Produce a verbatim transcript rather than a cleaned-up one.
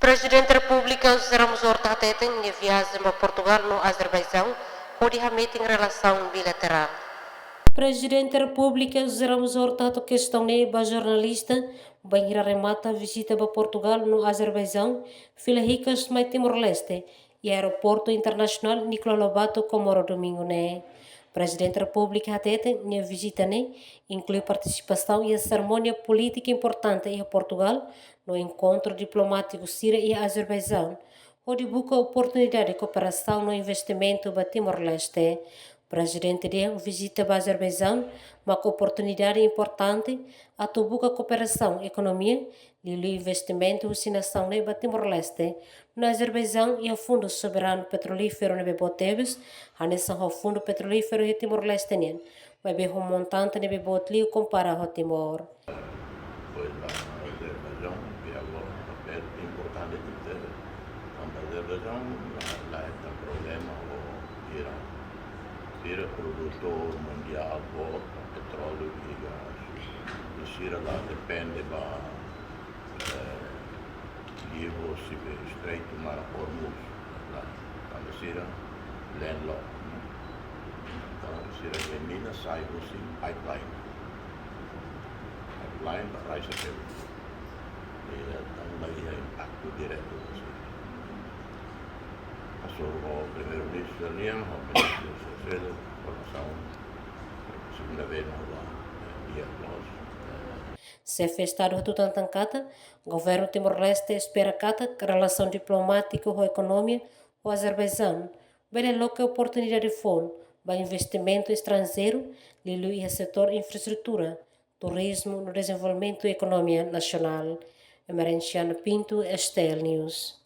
Prezidente Repúblika José Ramos Horta hateten nia viajen ba Portugal no Azerbaijaun hodi hametin relasaun bilaterál. Prezidente Repúblika José Ramos Horta hato'o kestaun ne'e ba jornalista bainhira remata vizita ba Portugal no Azerbaijaun, fila hikas mai Timor-Leste, iha Aeroportu Internasionál Nicolau Lobato, Comoro, domingu ne'e. Prezidente Repúblika hateten nia vizita ne'e inklui partisipasaun iha serimónia polítika importante iha Portugal, no enkontru diplomátiku sira iha Azerbaijaun, hodi buka oportunidade kooperasaun no investimentu ba Timor-Leste. Prezidente dehan vizita ba Azerbaijaun mak oportunidade importante atu buka kooperasaun ekonomia, liuliu investimentu husi nasaun ne'e ba Timor-Leste, no Azerbaijaun iha Fundu Soberanu Petrolíferu ne'ebé boot tebes, hanesan ho Fundu Petrolíferu iha Timor-Leste nian, maibé ho montante ne'ebé boot liu kompara ho Timor. Pois la, Azerbaijaun, que agora papel importante de ter. Tanba Azerbaijaun la, la hetan problema ho Irán. Sira produtor mundiál boot, petróleu e gás. I sira la depende ba, eh, livre husi Estreitu Mar Hormuz. La, tanba sira landlocked, no? Entaun sira ke mina sai husi pipeline. Pipeline ba rai Safeiro. I, eh, entaun la iha impaktu diretu husi. Pasaportu Primeiru-Ministru nian, ho Ministru Safeiro, informasaun, segunda vez na rua, eh, dia dos, eh, Xefe Estadu hatutan tan katak, Governu Timor-Leste espera katak relasaun diplomátiku ho ekonomia ho Azerbaijaun bele loke oportunidade foun ba investimentu estranjeiru, liuliu iha setór infraestrutura, turizmu no dezenvolvimentu ekonomia nasionál. Emerenciana Pinto, S T L News.